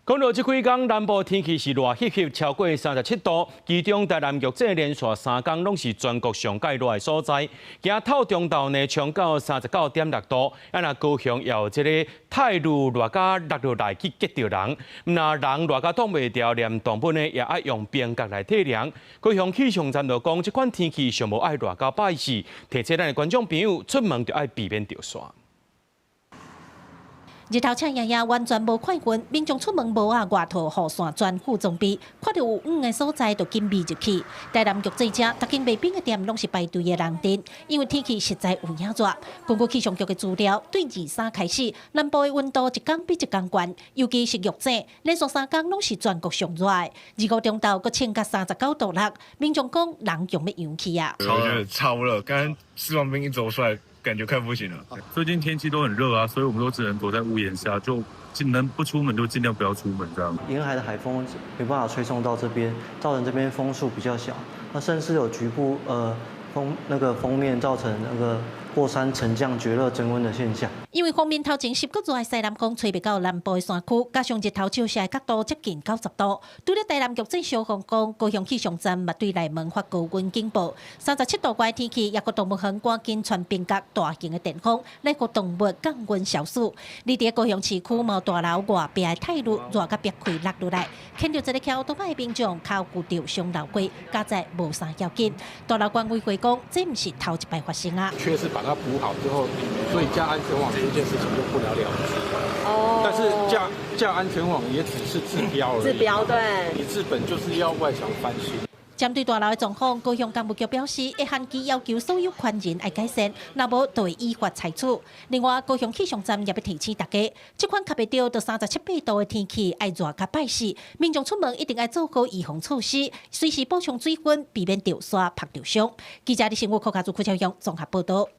講到這幾工南部天氣是熱翕翕，超過37度，其中台南玉井連續三工攏是全國上蓋熱的所在。今仔透中晝呢，衝到39.6度，啊若高雄也有這个泰露熱甲落落來去激著人，毋但人熱甲擋袂牢，連動物呢也愛用冰角來退涼。高雄氣象站就講，這款天氣上無愛熱到拜四，提醒咱的觀眾朋友出門就愛避免著曬。日頭赤炎炎，完全無看雲，民眾出門帽仔外套、雨傘全副裝備，看著有雨的所在就緊避入去。台南玉井這，逐間賣冰的店攏是排隊的人陣，因為天氣實在有影熱。根據氣象局的資料，對二三開始，南部的溫度一工比一工懸，尤其是玉井，連續三工攏是全國上熱的。25中晝閣衝到39.6度，民眾講人強欲揚去啊！超熱，超熱，剛剛吃完冰一走出來，感覺快不行了。最近天氣都很熱啊，所以我們都只能躲在屋檐下，就盡能不出門就盡量不要出門這樣。沿海的海風沒辦法吹送到這邊，造成這邊風速比較小。那甚至有局部風那個鋒面造成那個過山沉降絕熱增溫的現象。因為鋒面頭前濕閣熱的西南風吹袂到南部的山區，加上日頭照射的角度接近90度，除了台南玉井消防講，高雄氣象站嘛對內門發高溫警報，37度外的天氣，抑閣動物園趕緊傳冰角大型的電風來予動物降溫消暑。佇咧高雄市區某大樓外壁的泰露熱甲煏開落落來，牽著一个騎歐多擺的民眾跤骨著傷流血，佳哉無啥要緊。大樓管委會講，這毋是頭一擺發生啊。缺是把它補好之後，所以加安全網這件事情就不了了之。哦。但是架安全網也只是治標而已。治標對。你治本就是要外牆翻新。針對大樓的狀況，高雄工務局表示，會限期要求所有權人愛改善，若無就會依法裁處。另外，高雄氣象站也欲提醒大家，這款較袂著都三十七八度的天氣，愛熱甲拜四，民眾出門一定愛做好預防措施，隨時補充水分，避免著曬曝著傷。記者李新武、柯家祖、柯超雄綜合報導。